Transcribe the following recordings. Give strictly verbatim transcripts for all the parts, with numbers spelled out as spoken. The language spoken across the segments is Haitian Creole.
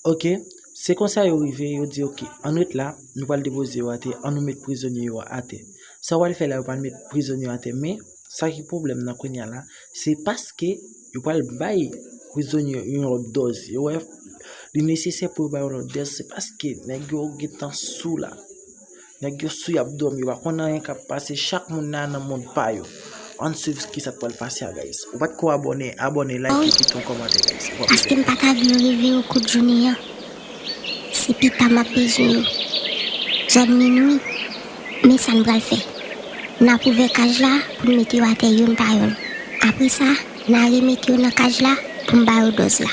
Ok, se konsa yo rive, yo di, ok, ann ret la, nou pral depoze yo atè, ann nou met prizonye yo atè. Sa yo pral fè la, yo pral met prizonye yo atè, men sa ki pwoblèm nan kounye a la, se paske yo pral bay prizonye yo yon lòt dòz. Yo wè, li nesesè pou yo ba yo lòt dòz, se paske nèg yo gentan sou la. Nèg yo sou, y ap dòmi, yo pa konn anyen k ap pase, chak moun nan nan mond pa yo. Ann swiv ki sa k pral pase a, guys. Ou pa t ko abòne, abòne, like, kite yon kòmantè, guys. Ou pa Paske m pa ka vin reve yo kout jounen an. Se pita m ap bezwen yo. Zòn minwi, men sa n pral fè. N ap ouvè kaj la pou n mete yo atè youn pa youn. Apre sa, n a remete yo nan kaj la pou m ba yo dòz la.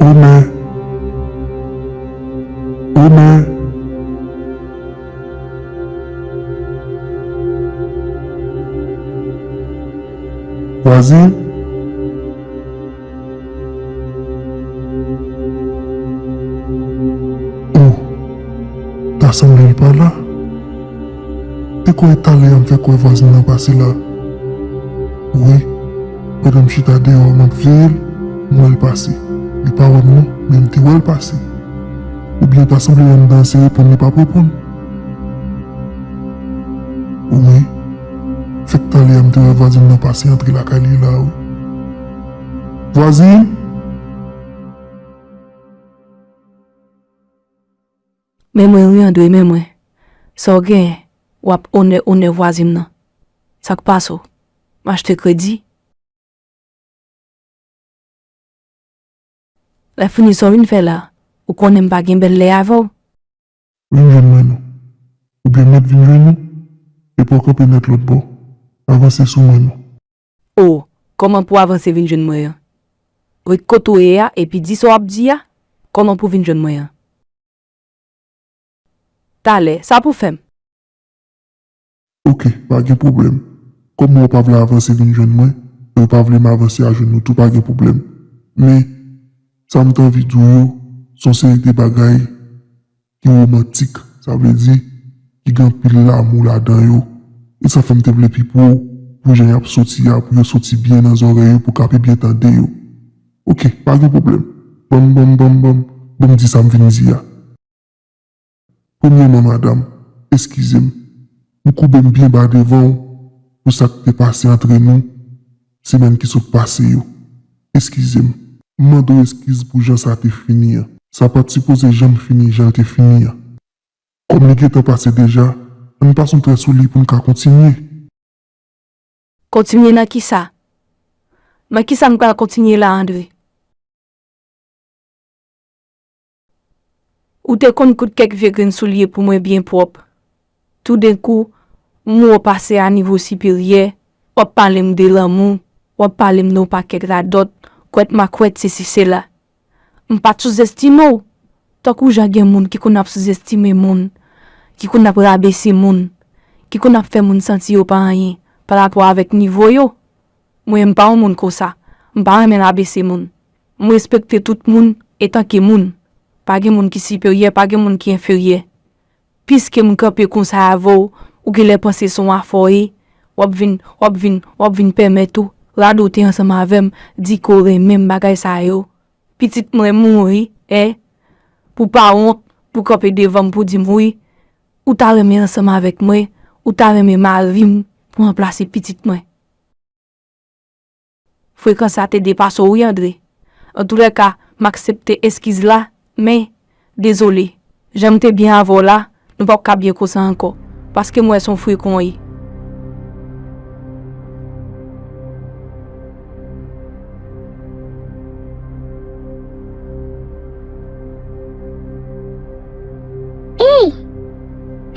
Omè. Omè. Vwazin. O, ta sanble l pa la. Te kwè talè a m fèk wè vwazin nan pase la. Wi, pandan m chita deyò a m ap veye l, m wè l pase. Li pa wè m non, men m te wè l pase. Oubyen ta sanble lè m danse reponn li p ap reponn. Wi, fèk talè a m te wè vwazin nan pase antre lakay li la wi. Vwazin! Men mwen wi Andre, men mwen. Sa w genyen? W ap onè onè vwazin nan. Sa k pase w? M achte kredi? Lè fini sa w vin fè la, ou konnen m pa gen bèl lè avè w. Vin jwenn mwen non. Oubyen mèt vin jwenn nou, epi w kanpe nèt lòt bò. Avanse sou mwen non. O, kòman pou w avanse vin jwenn mwen an? Ret kote w ye a epi di sa w ap di a, kòman pou w vin jwenn mwen an? Talè, sa pou fè m? Oke, pa gen pwoblèm. Kòm ou pa vle avanse vin jwenn mwen, e ou pa vle m avanse a jwenn ou tou, pa gen pwoblèm. Men, sa m t anvi di w yo, se yon seri de bagay ki womantik, sa vle di, ki gen anpil lanmou ladan yo. E sa fè m te vle pi pre w, pou jan y ap soti a, pou yo soti byen nan zòrèy ou, pou w ka pi byen tande yo. Oke, pa gen pwoblèm. Ban m, ban m, ban m, ban m, ban m di sa m vin di a. Premyèman, madanm, eskize m. M koube m byen ba devan w pou sa k te pase antre nou semèn ki sot pase yo. Eskize m. M mande w eskiz pou jan sa te fini an. Sa pa t sipoze janm fini jan l te fini an. Kòm li gentan pase deja, ann pase yon trè sou li pou n ka kontinye. Kontinye nan kisa? Nan kisa m pral kontinye la, Andre? Ou te konn koud kèk vye grenn soulye pou mwen byen pwòp. Toudenkou, m wè w pase a nivo siperyè, w ap pale m de lanmou, w ap pale m de yon pakèt radòt, kwèt makwèt, sesi sela. M pa t souzestime w. Tankou jan gen moun ki konn ap souzestime moun, ki konn ap rabese moun, ki konn ap fè moun santi yo pa anyen parapò avèk nivo yo. Mwen, m pa yon moun konsa. M pa renmen rabese moun. M respekte tout moun etanke moun. Pa gen moun ki siperyè, pa gen moun ki enferyè. Piske m kanpe konsa avè w, ou genlè panse se yon afè w ye, w ap vin, w ap vin, w ap vin pèmèt ou, rado w te ansanm avè m, di ke w renmen m, bagay sa yo. Pitit mwen mouri, en? Pou pa wont, pou kanpe devan m, pou di m wi, ou ta renmen ansanm avèk mwen, ou ta renmen mari m pou ranplase pitit mwen. Frekans sa te depase w wi, Andre. Antoulèka, m aksepte eskiz la, men, dezole. Jan m te byen avè w la, nou p ap ka byen konsa ankò, paske m wè se yon frekan w ye. Ey!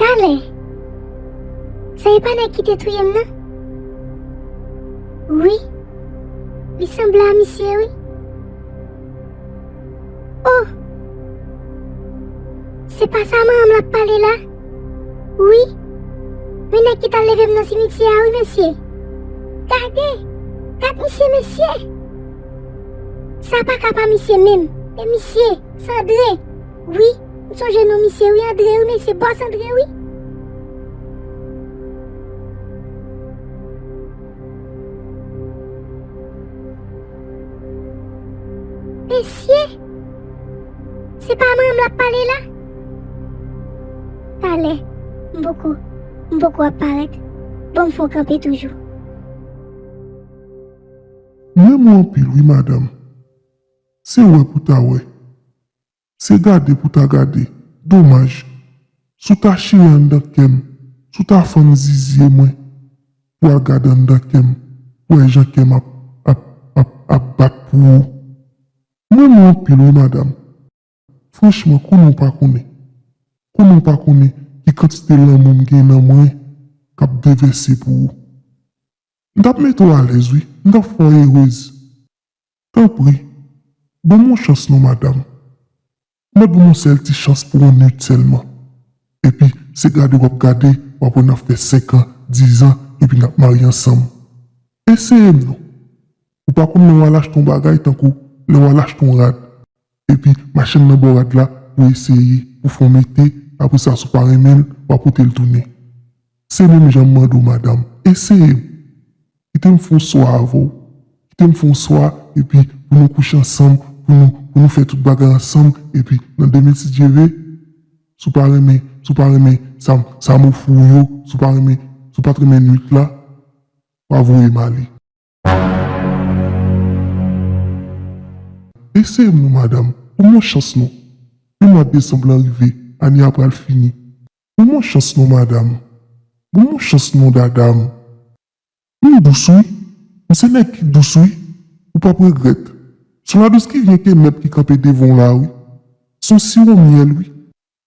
Talè! Sa e pa nèg ki te touye m nan? Wi. Li sanble a misye, wi. Oh! Se pa sa manman m l ap pale la? Wi. Men nèg ki t al leve m nan simityè a, wi, mesye. Mesye, mesye! Sa pa ka pa misye menm. E misye, se Andre. Wi, m sonje non misye wi, Andre wi, mesye, bòs Andre wi. Mesye, se pa manman m l ap pale la? Talè, m poko, m poko ap parèt. Bon, m fè w kanpe toujou. M renmen w anpil wi, madanm. Se wè pou ta wè. Se gade pou ta gade. Domaj. Si w ta chire anndan kè m, si w ta fann zizye mwen, pou w al gade anndan kè m, pou w wè jan kè m ap, ap, ap, ap bat pou ou. M renmen w anpil wi, madanm. Franchman, konnen w pa konnen. Konnen w pa konnen ki kantite lanmou m gen nan mwen k ap devèse pou ou. M t ap mete w alèz wi, m t ap fè w erez. Tanpri, ban m yon chans non, madanm. Mèt ban m yon sèl ti chans pou yon nuit sèlman. Epi, se gade w ap gade, w ap wè n ap fè senk an, diz an, epi n ap marye ansanm. Eseye m non. Ou pa konn lè w al achte yon bagay tankou lè w al achte yon rad. Epi, machann nan ba w rad la pou eseye, pou fè w mete, apre sa, si w pa renmen l, w a pote l tounen. Se menm jan m mande w, madanm. Eseye m. Kite m fè yon swa avè w. Kite m fè yon swa, epi pou nou kouche ansanm, pou nou, pou nou fè tout bagay ansanm, epi nan demen, si Dye vle, si w pa renmen, si w pa renmen sa m, sa m ofri w yo, si w pa renmen, si w pa t renmen nuit la, w a voye m ale. Eseye m non, madanm. Ban m yon chans non. Men mwa desanm lan rive, ane a pral fini. Ban m yon chans non, madanm. Ban m yon chans non, dada m. M dous wi. M se nèg ki dous wi. Ou p ap regrèt. Se yon ladous ki vyen ke nèb ki kanpe devan w la wi. Se yon siwo myèl wi.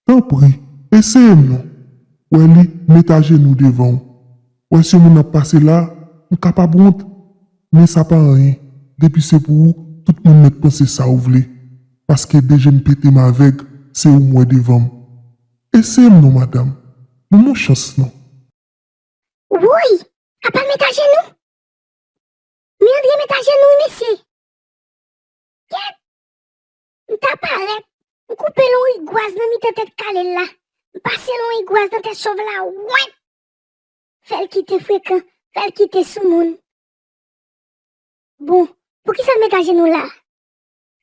Tanpri, eseye m non. Wè li, m met ajenou devan w. Wè si yon moun ap pase la, m kapab wont. Men sa pa anyen. Depi se pou ou, tout moun mèt panse sa ou vle. Paske de je m pete m avèg, se ou m wè devan m. Eseye m non, madanm. Ban m yon chans non. Woy! Apa l met ajenou? Men Andre met ajenou wi, mesye! Kèt! M ta parèt, m koupe l yon rigwaz nan mitan tèt kale l la. M pase l yon rigwaz nan tèt chòv la, wèt! Fè l kite frekan, fè l kite soumoun. Bon, poukisa l met ajenou la?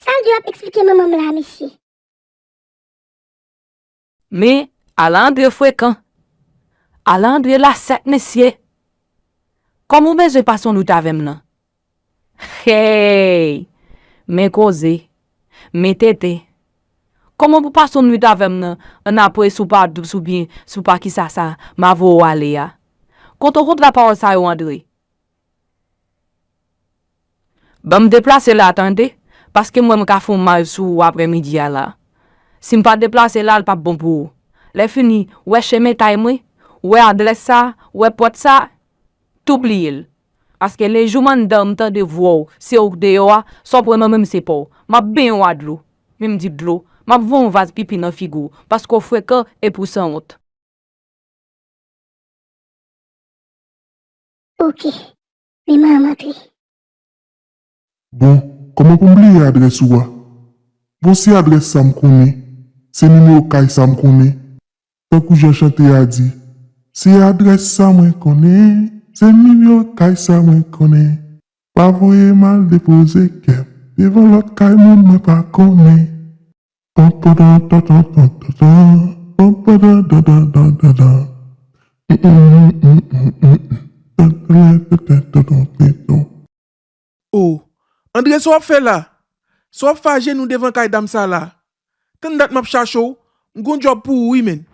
Sa l di w ap eksplike manman m la, mesye? Men, ala Andre frekan. Ala Andre la sèt, mesye. Kòman w bezwen pase yon nwit avè m nan? Hey! Men koze. Men tenten. Kòman pou pase yon nwit avè m nan, annapre si w pa dous oubyen si w pa kisa sa, m a voye w ale a? Kote w konn pawòl sa yo, Andre? Ban m deplase la, tande, paske m wè m ka fè yon mal sou ou aprèmidi a la. Si m pa deplase la, l p ap bon pou ou. Lè fini, w wè chemen kay mwen, w wè adrès sa, w wè pòt sa, tou bliye l. Paske lejou m anndan m tande vwa w, se ou k deyò a, sa w pran nan men m se pa w. M ap benyen w a dlo. Men m di dlo, m ap voye yon vaz pipi nan figi w, paske w frekan epi w sanwont. Oke, men m a antre. Bon, kòman pou m bliye adrès ou a? Bon, se adrès sa m konnen, se nimewo kay sa m konnen. Tankou jan chante a di, se adrès sa mwen konnen, se nimewo kay sa mwen konnen. Pa voye m al depoze kè m devan lòt kay moun mwen pa konnen. Pam, pam, pam, pam, pam, pam, pam, pam, pam, pam, pam, pam, pam, pam. Mm, mm, mm, mm, mm, mm, mm. Tan, tan, tan, tan, tan, tan, tan, tan. O, Andre, sa w ap fè la? Sa w ap fè ajenou devan kay dam sa la? Tann dat m ap chache w, m gon djòb pou ou wi, menn.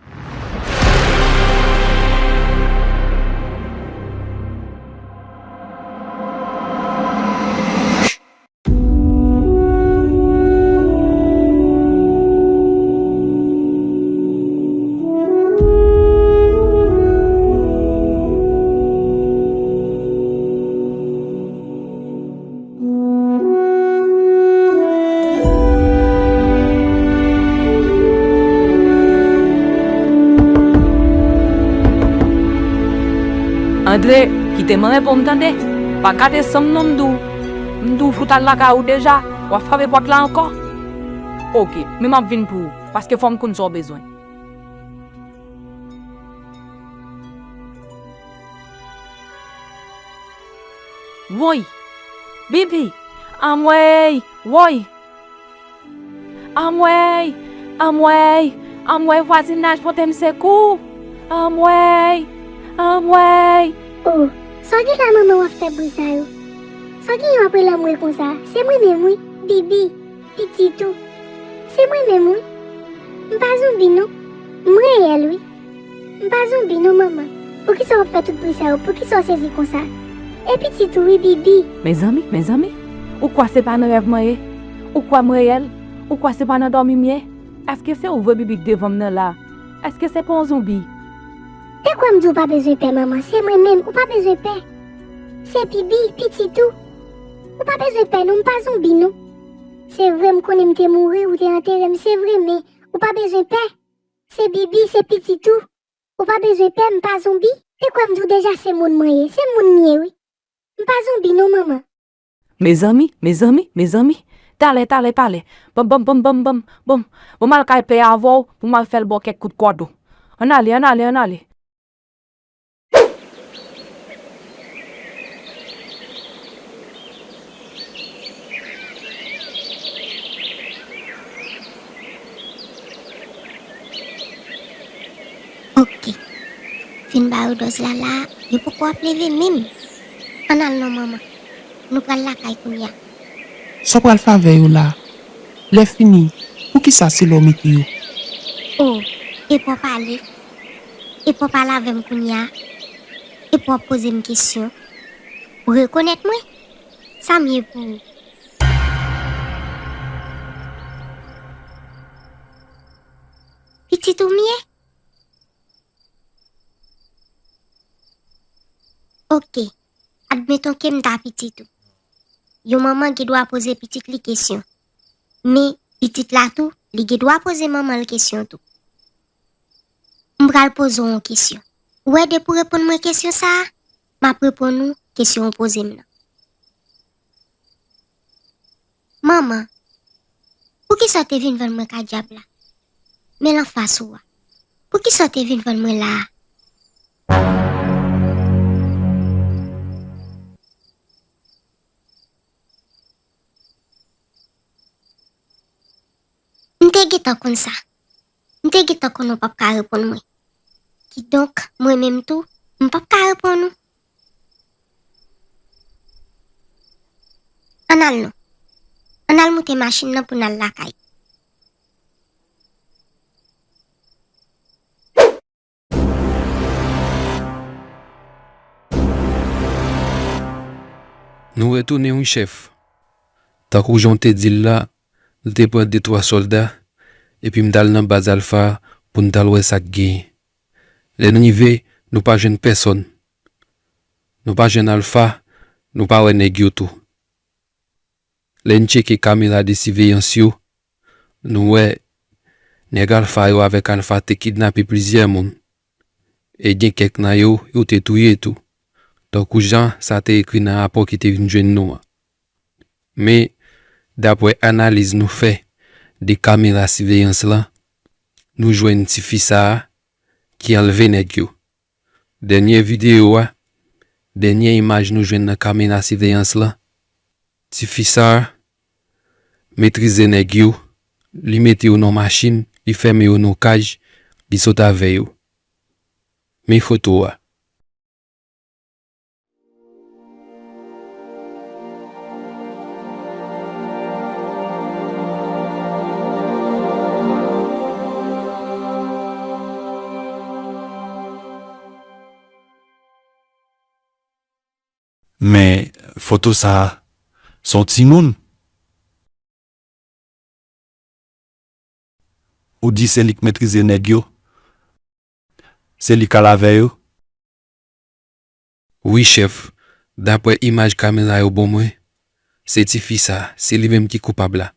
Andre, kite m reponn tande. Pa gate san m non m di w. M di w fout al lakay ou deja, w ap frape pòt la ankò? Oke, men m ap vin pou ou, paske fò m konn sa w bezwen. Woy! Bibi! Anmwey! Woy! Anmwey! Anmwey! Anmwey, vwazinaj, pote m sekou! Anmwey! Anmwey! O, sa w gen la, manman, w ap fè bri sa yo? Sa w genyen w ap rele anmwey konsa? Se mwen menm wi, Bibi, pitit ou. Se mwen menm wi. M pa zonbi non. M reyèl wi. M pa zonbi non, manman. Poukisa w ap fè tout bri sa yo? Poukisa w sezi konsa? E pitit ou wi, Bibi. Mezanmi, mezanmi, ou kwè se pa nan rèv mwen ye? Ou kwè m reyèl? Ou kwè se pa nan dòmi m ye? Èske se ou vre, Bibi, k devan m nan la? Èske se pa yon zonbi? Te kwè m di w pa bezwen pè, manman. Se mwen menm, ou pa bezwen pè. Se Bibi, pitit ou. Ou pa bezwen pè non, m pa zonbi non. Se vre, m konnen m te mouri, ou te antere m, se vre, men ou pa bezwen pè. Se Bibi, se pitit ou. Ou pa bezwen pè, m pa zonbi. Te kwè m di w deja se moun mwen ye. Se moun m ye wi. M pa zonbi non, manman. Mezanmi, mezanmi, mezanmi. Talè, talè, talè. Bon, bon, bon, bon, bon, bon. Bon, m al kay pè a avè w pou m al fè l ba w kèk kout kòdo. Ann ale, ann ale, ann ale. Oke. Fin ba yo dòz la la, yo poko ap leve menm. Ann al non, manman. Nou pral lakay kounye a. Sa w pral fè avè yo la? Lè fini, poukisa se la w mete yo? O, epa w pale. Epa w pale avè m kounye a. Epa w ap poze m kesyon. Ou rekonèt mwen? Sa m ye pou ou? Pitit ou m ye? Oke, admeton ke m ta pitit ou. Yon manman gen dwa poze pitit li kesyon. Men, pitit la tou, li gen dwa poze manman l kesyon tou. M pral poze w yon kesyon. Ou wè, depi w reponn mwen kesyon sa a, m ap reponn ou kesyon ou poze m nan. Manman, poukisa w te vin vann mwen ka dyab la? Men l anfas ou a. Poukisa w te vin vann mwen la a? M te gentan konn sa. M te gentan konnen w p ap ka reponn mwen. Kidonk, mwen menm tou, m p ap ka reponn ou. Ann al non. Ann al moute machin nan pou n al lakay. Nou retounen wi, chèf. Tankou jan w te di l la, l te pran de twa sòlda, epi m t al nan baz Alfa pou n t al wè sa k genyen. Lè n rive, nou pa jwenn pèsonn. Nou pa jwenn Alfa, nou pa wè nèg yo tou. Lè n tcheke kamera de siveyans yo, nou wè nèg Alfa yo avèk Alfa te kidnape plizyè moun, e gen kèk nan yo, yo te touye tou, tankou jan sa te ekri nan rapò ki te vin jwenn nou an. Men, daprè analiz nou fè de kamera siveyans lan, nou jwenn tifi sa a ki anlve nèg yo. Dènye videyo a, dènye imaj nou jwenn nan kamera siveyans lan, tifi sa a metrize nèg yo, li mete yo nan machin, li fèmen yo nan kaj, li sot avè yo. Men foto a. Men foto sa a, se yon timoun. Ou di se li k metrize nèg yo? Se li k al avè yo? Wi, chèf. Daprè imaj kamera yo ban mwen, se tifi sa a, se li menm ki koupab la.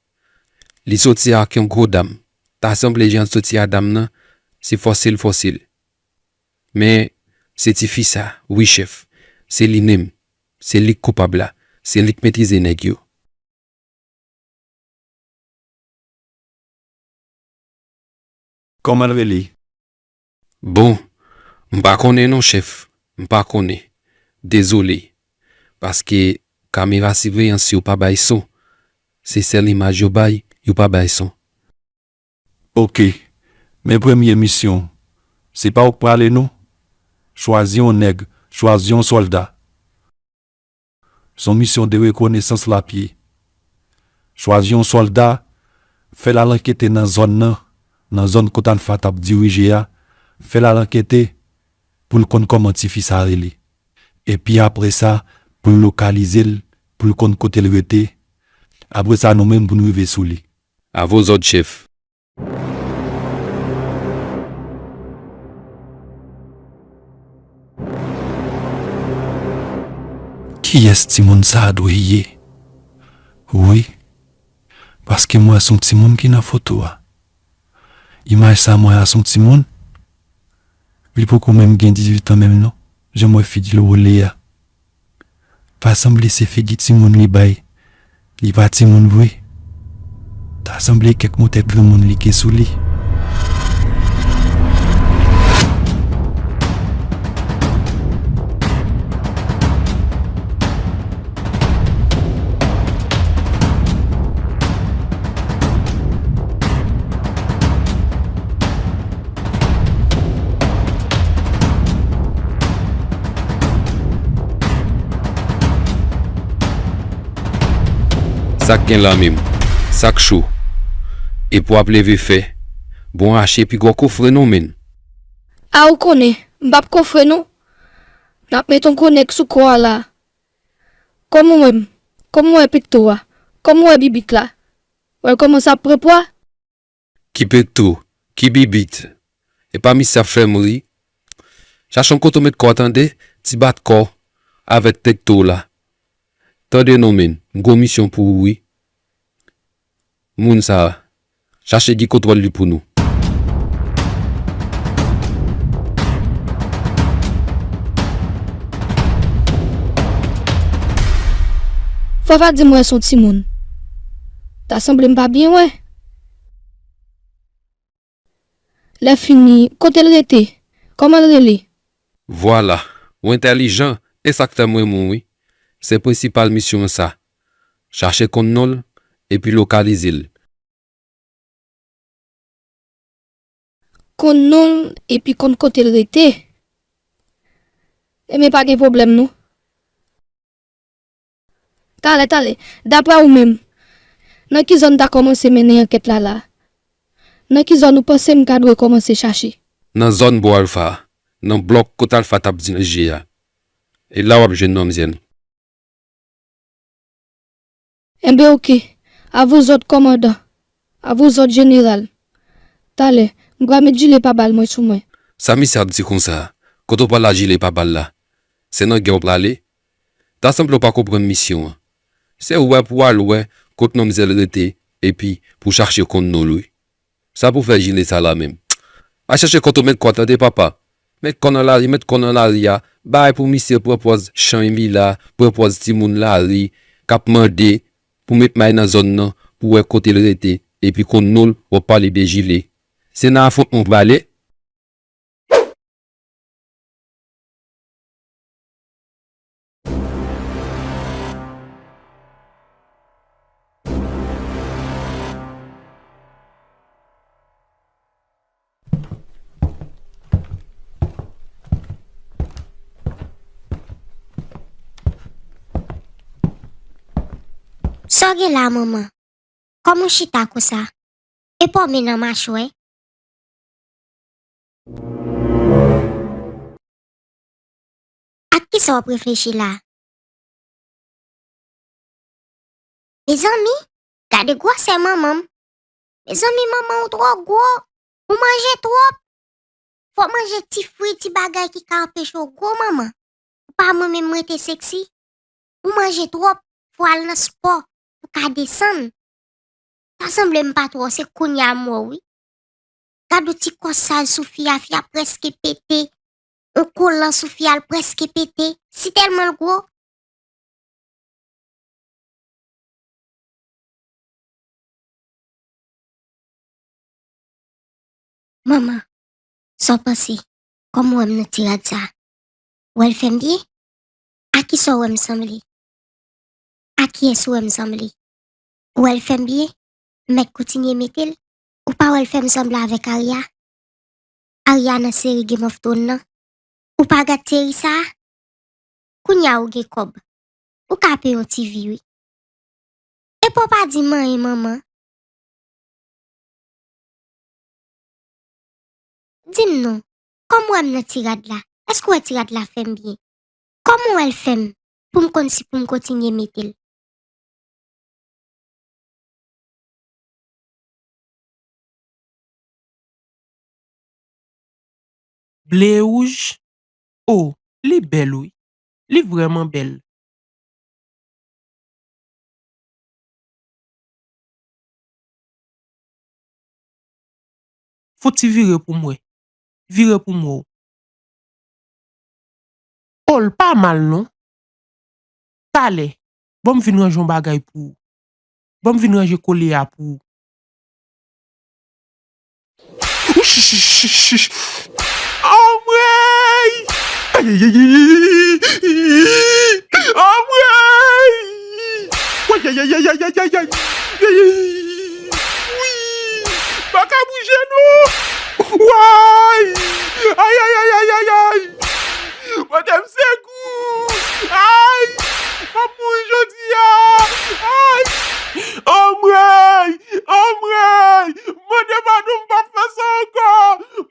Li soti ak yon gwo dam. Ta sanble jan l soti a dam nan, se fòse l fòse l. Men, se tifi sa, wi chèf, se li menm, se li k koupab la. Se li k metrize nèg yo. Kòman l rele? Bon, m pa konnen non, chèf. M pa konnen. Dezole. Paske kamera siveyans yo pa bay son. Se sèl imaj yo bay, yo pa bay son. Oke. Men premye misyon. Se pa ou k prale non. Chwazi yon nèg, chwazi yon sòlda. Se yon misyon de rekonesans l ap ye. Chwazi yon sòlda, fè l al ankete nan zòn nan, nan zòn kot Alpha t ap dirije a, fè l al ankete pou l konn kòman tifi sa rele. Epi apre sa, pou l lokalize l, pou l konn kote l rete. Apre sa, nou menm pou n rive sou li. A vo zòd, chèf. Kiyès timoun sa a dwe ye? Wi, paske m wè s on timoun ki nan foto a. Imaj sa m wè a s on timoun. Li poko menm gen dizuit an menm non, jan m wè figi l wole a. Pa sanble se figi timoun li bay. Li pa timoun vre. Ta sanble kèk motèt granmoun li gen sou li. Sa k gen la menm? Sa k cho? Epi w ap leve fè? Bon, rache pi gwo kofre non, menn. A, ou konnen, m p ap kofre non. N ap met yon gwo nèg sou kò a la. Kòm ou wè m, kòm ou wè pekto a, kòm ou wè bibit la. Wè l kòmanse ap pran pwa. Ki pekto, ki bibit. Epa misye ap fè m ri. Chache yon kote w met kò w tande, ti bat kò avèk pekto w la. Tande non menn, m gwo misyon pou ou wi. Moun sa a, chache gen kontwòl li pou nou. Fò w pa di m wè s on timoun. Ta sanble m pa byen wè. Lè fini, kote l rete? Kòman l rele? Vwala, ou entèlijan, e sa k fè m renmen w wi. Se prensipal misyon an sa. Chache konn non l, epi lokalize l. Konn non l, epi konn kote l rete. Ebyen pa gen pwoblèm non. Talè, talè, daprè ou menm, nan ki zòn n ta kòmanse mennen ankèt la la? Nan ki zòn ou panse m ta dwe kòmanse chache? Nan zòn Bò Alfa a, nan blòk kot Alfa t ap dirije a. E la w ap jwenn manmzèl. Enben oke, a vous ordres kòmandan, a vous ordres jeneral. Talè, m pral met jile pabal mwen sou mwen. Sa misye ap di konsa a? Kote w pral ak jile pabal la? Se nan gè w prale? Ta sanble w pa konprann misyon an. Se wè pou w al wè kot manmzèl rete, epi pou w chache konn non l wi. Sa pou w fè jile sa la menm? Al chache kote w met kò w tande papa. Met kò w nan lari, met kò w nan lari a. Bay pou misye pran pòz chan li la, pran pòz timoun lari, k ap mande pou met may nan zòn nan, pou w wè kote l rete, epi konn non l, w ap pale de jile. Se nan afwontman w prale? Sa w gen la, manman? Kòman w chita konsa? E pòme nan machwè? Ak kisa w ap reflechi la? Mezanmi, gade gwosè manman m. Mezanmi, manman w twò gwo. Ou manje twòp. Fò w manje ti fwi, ti bagay ki ka anpeche w gwo, manman. Ou pa renmen m rete seksi? Ou manje twòp, fò w al nan spò pou w ka desann. Sa sanble m pa twò, se kounye a m wè w wi. Gad yon ti kò sal sou fi a, fi a prèske pete. Yon kolan sou fi a, l prèske pete. Si tèlman l gwo. Manman, sa w panse? Kòman w wè m nan ti rad sa a? W wè l fè m byen? A kisa w wè m sanble? A kiyès ou wè m sanble? Ou wè l fè m byen? M mèt kontinye mete l? Ou pa wè l fè m sanble avèk Arya? Arya nan seri Game of Thrones nan? Ou pa gad seri sa a? Kounye a ou gen kòb. Ou ka peye yon T V wi. Epi w pa di m anyen, manman. Di m non, kòman w wè m nan ti rad la? Èske w wè ti rad la fè m byen? Kòman w wè l fè m pou m konn si pou m kontinye mete l? Ble e wouj? O, li bèl wi. Li vrèman bèl. Fouti vire pou m wè. Vire pou m wè w. O, l pa mal non. Talè, ban m vin ranje yon bagay pou ou. Ban m vin ranje kolye a pou ou. Anmwey! Ayayayay! Anmwey! Ayayayay! Wi! Pa ka bouje non! Way! Ayayayayayay! Mande m sekou! Ay! M ap mouri jodi a! Ay! Anmwey! Anmwey! Mande padon, m p ap fè sa ankò!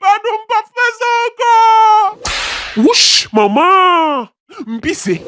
Padon, m p ap fè sa ankò! Wouch, manman! M pise!